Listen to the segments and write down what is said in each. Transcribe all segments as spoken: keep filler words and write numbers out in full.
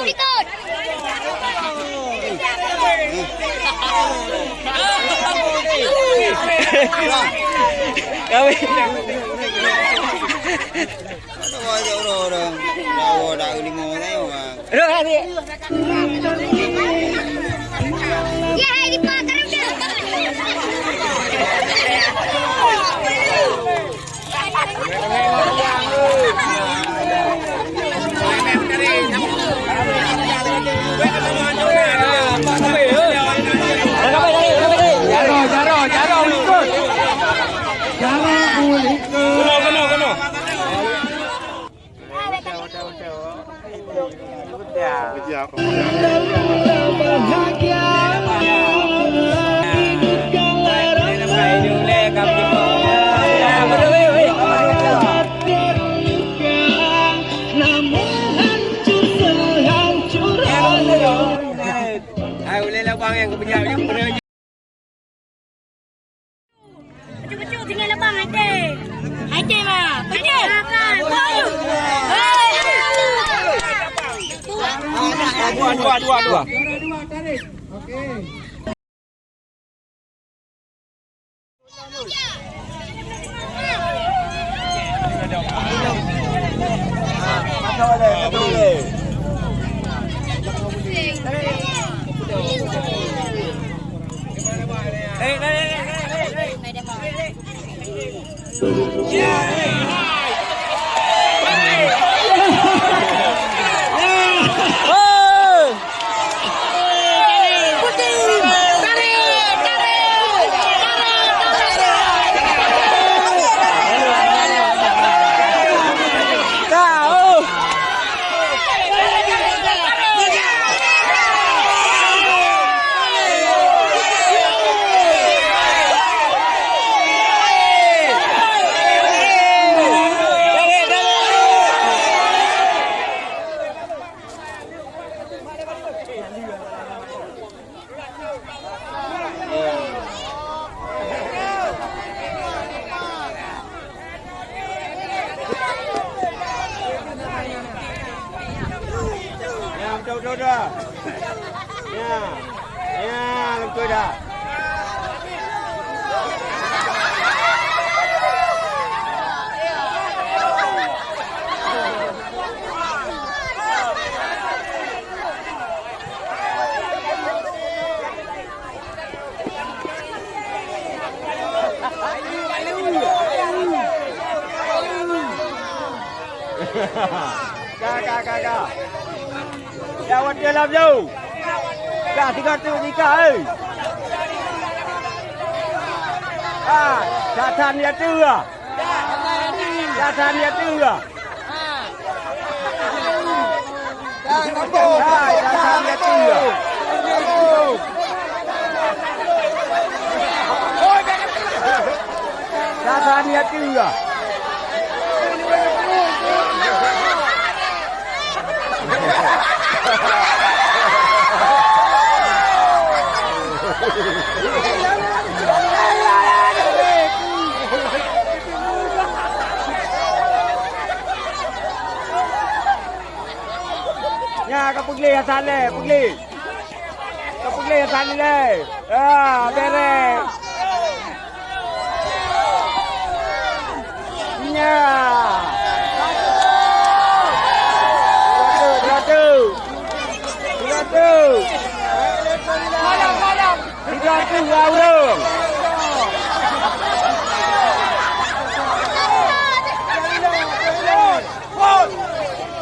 Ikut. Rot, adik. Ya, hai, di pagar udah. Jaroe, jaroe, jaroe, likot. Jaroe, likot. Keunoe, keunoe, keunoe. Hai, ulèe labang nyang geupeujak. Bacut-bacut tinggai labang, hai teh. Hai teh, ma. Bacut. Bacut. Dua, dua, dua, dua. Ya, betul, betul, betul. Ya. Ya, betul dah. Ka, ka, ka, ka. Ya, watèe lam jauh. Ka, tiga tu jika, eh. Ah, catatan dia tu lah. Catatan dia tu lah. Nya ka peugleh asai lé, peugleh. Ka peugleh asai lé. Ah, bereh. Nya. Siratu, siratu. Siratu. Siratu dua ureueng.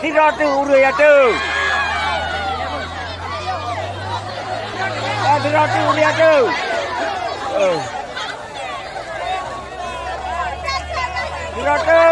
Siratu ureueng atu. Ah, siratu ureueng atu. Oh. Siratu.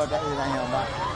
Daerah nyoe bak